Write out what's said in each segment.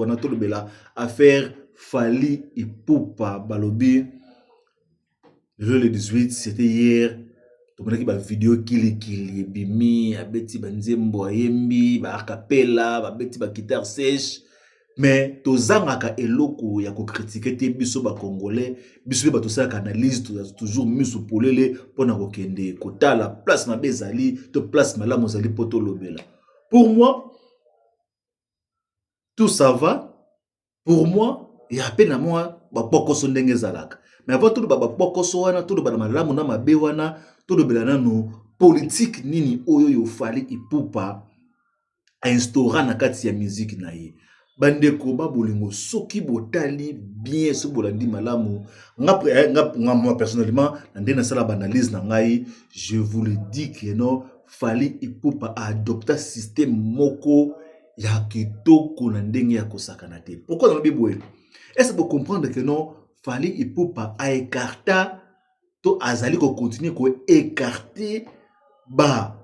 wana, tolobela affaire Fally Ipupa. Balobi lelo le 18, c'était hier, tomonaki bavideo kilikili ebimi, abeti banzembo, ayembi baacapella, babeti baguitare sèche. Mais tozangaka eloko ya kokritike te. Biso bacongolais, biso mpe bato tosalaka analyse, tozala toujours miso polele mpona kokende kotala place mabe ezali to place malamu ezali mpo tolobela. Pour moi, tout ça va. Pour moi, ya mpe na mwa bapokoso ndenge ezalaka. Mais avant toloba bapokoso wana, toloba na malamu na mabe wana, tolobela nanu politike nini oyo oyo Fally Ipupa instaura na kati ya miziki na ye. Bandeko ba bolingo, soki botali bien, soki bolandi malamu, nga moi personnellement, na ndenge nasala baanalyse na ngai, je vous le dis que non, Fally Ipupa aadopta système moko ya kitoko na ndenge ya kosakana te. Pourquoi nalobi boye? Est ce bocomprendre que non, Fally Ipupa aécarta to azali kocontinue koécarte ba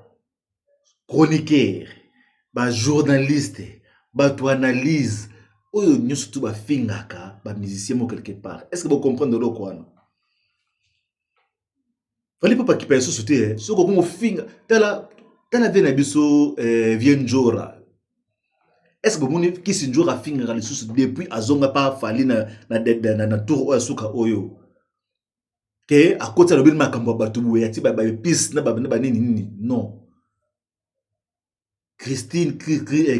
chroniqueur, bajournaliste, bato analyse oyo nyonso tu bafingaka bamusicien mo quelque part? Est ce que bocomprendre eloko wana? Fally Ipupa kipa lisusu te. Soki okomi ofinga, tala tala vie na biso, vie Njora. Est ce que bomoni Kisi Njora afingaka lisusu depuis azonga pa Fally na tour oyo ya suka oyo ke akoti, alobeli makambo ya bato boye, ati baepice na banini nini? Non, Christine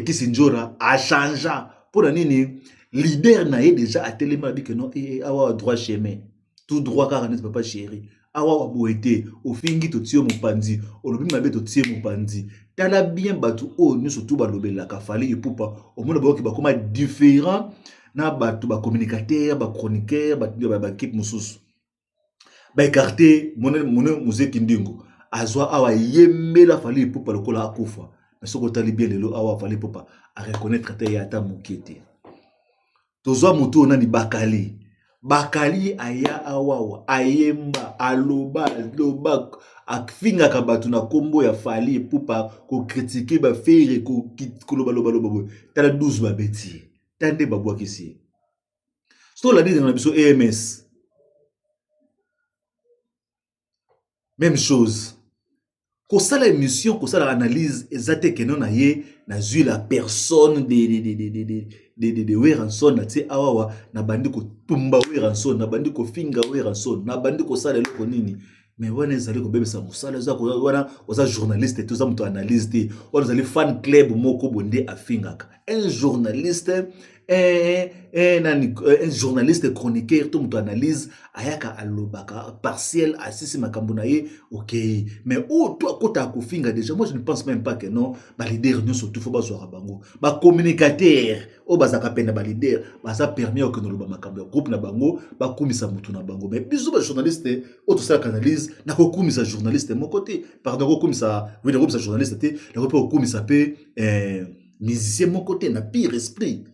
Kisi Njora achangea. Mpo na nini? Leader na ye déjà atelemi, alobi ke non, awa droit chemin, tout droit kaka neti papa chéri. Awa boye te, ofingi, totie mopanzi, olobi mabe, totie mopanzi. Tala bien, bato oyo nyonso tu balobelaka Fally Ipupa, omona bayoki bakóma différent na bato bacommunicateur, bachroniqueur, baéquipe mosusu baécarte. Mone mozeki ndingo azwa awa, yembela Fally Ipupa lokola akufa. Mais soki otali bien lelo awa, Fally Ipupa areconnaître te ye ata moke te. Tozwa motu oyo nani, Bakali. Bakali aya awawa, ayemba, aloba aloba, afingaka bato na nkombo ya Fally Ipupa, kocritiquer baFerre, kolobalobaloba boye. Tala 12 babeti ye, tala nde babwakisi ye. So olandi na biso EMS, même chose. Kosala émission, kosala analyse, eza te keno na ye nazwi la personne de Werrason, natie awawa, nabandi kotumba Werrason, nabandi kofinga Werrason, nabandi kosala eloko nini. Mais wana ezali kobebisa mosala. Eza wana oza journaliste te, oza moto analyse te, wana ozali fan club moko boye nde afingaka. Un journaliste, nani, un journaliste chroniqueur to moto analyse ayaka, alobaka partiel, asisi makambo na ye, okei. Mais oyo to akotaka kofinga déjà, moi je ne pense même pas que non, baleader nyonso tu fo bazwaka bango. Bacommunicateur oyo bazalaka pene na baleader baza permis ya kokende oloba makambo ya groupe na bango, bakumisa motu na bango. Mais biso bajournaliste oyo tosalaka analyse, nakokumisa journaliste moko te, pardon, nakokumisa, oui, nakokumisa journaliste te, nako mpe kokumisa mpe musicien moko te. Na pire esprit,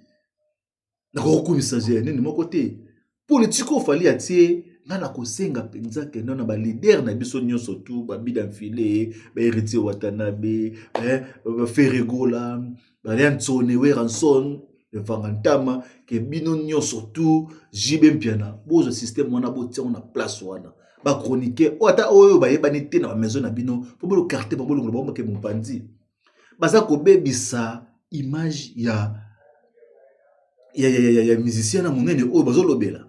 nakokumisa nini moko te. Politike oyo Fally atie, nga na kosenga mpenza kendo na baleader na biso nyonso tu, babida mfile, baHéritier Watanabe, baFerre Gola, balia Ntsone, Werrason, Mvanga Ntama, ke bino nyonso tu, JB Mpiana, bozwa système wana, botiango na place wana. Bachroniqueur oyo, ata oyo bayebani te na bamaison na bino, mpo bolokarte bango, bolongola bango, make mopanzi. Baza kobebisa image ya musicien na monene oyo bazolobela.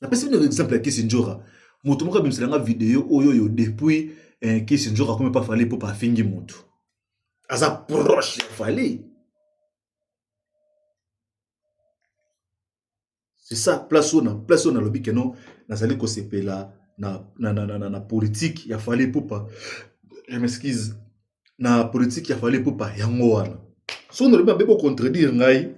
Napesi bino exemple ya Kisi Njora. Moto moko abimisela video oyo depuis Kisi Njora akomi pa Fally mpo afingi motu aza proche ya Fally. C'est ça, place oyo na place oyo nalobi keno nazali kosepela na politique ya Fally Ipupa. Je m'excuse, na politique ya Fally Ipupa yango wana. Soki nalobi mabe, bocontredire ngai.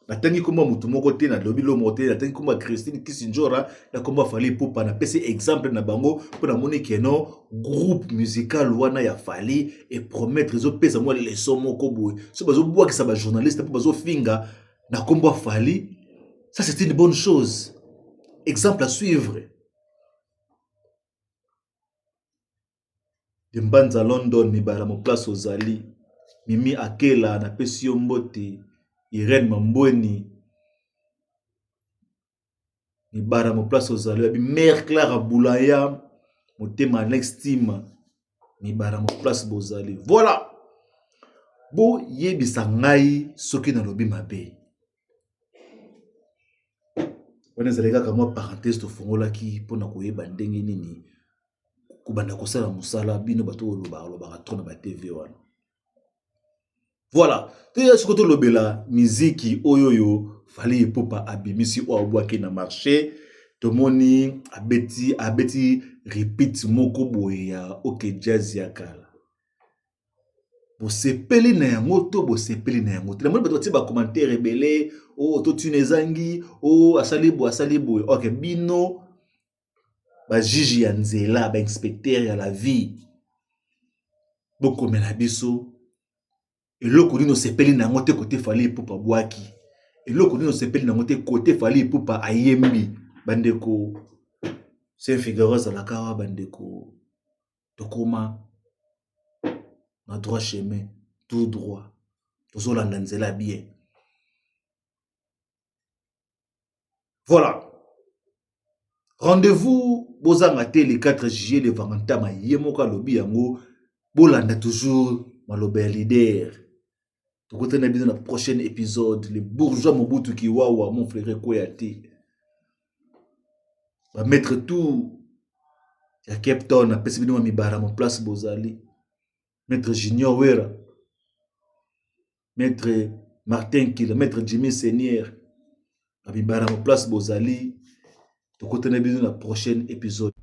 Natangi komba motu moko te, nalobi lo moko te. Natangi komba Christine Kisinjora na komba Fally Ipupa, napesi exemple na bango mpo namoni keno groupe musical wana ya Fally epromettre, ezopesa mwa leçon moko boye. So bazobwakisa bajournaliste mpo bazofinga na kombo ya Fally, ça c'est une bonne chose, exemple à suivre. De Mbanza London, mibala moplace ozali, Mimi Akela, napesi yo mbote. Irene Mambweni. Mibara mo place ozali babi mère Clara Bulaya motema next team mibara mo place bozali voilà boyebisa ngai soki nalobi mabe wana ezali kaka mwa parenthèse tofongolaki mpona koyeba ndenge nini kobanda kosala mosala bino bato oyo olobaka olobaka trop na ba tv wana voilà toya sikoyo tolobela miziki oyo oyo Fally Ipupa abimisi oyo abwaki na marché tomoni abeti abeti repeat moko boye ya ok jazz ya kala bosepeli na yango to bosepeli na yango te namoni bato batie bacommentaire ebele o oh, totuna ezangi o oh, asali boye asali boye ok bino bajuge ya nzela bainspecteur ya la vie bokomela biso eloko nini osepeli na yango te kote Fally Ipupa bwaki eloko nini osepeli na yango te kote Fally Ipupa ayembi bandeko saint figaro azalaka awa bandeko tokoma na droit chemin tout droit tozolanda nzela bien voilà rendez-vous bozanga te le 4 juillet le vangantama ye moko alobi yango bolanda toujours maloba ya leader tokutana bino na prochaine épisode le bourgeois mobutu kiwawa mon frère ekweya te bamaître tout ya cape town apesi bino mibara mo place bozali maître junior wera maître martin kila maître jimmy seigneur bamibara mo place bozali tokutana bino na prochaine épisode.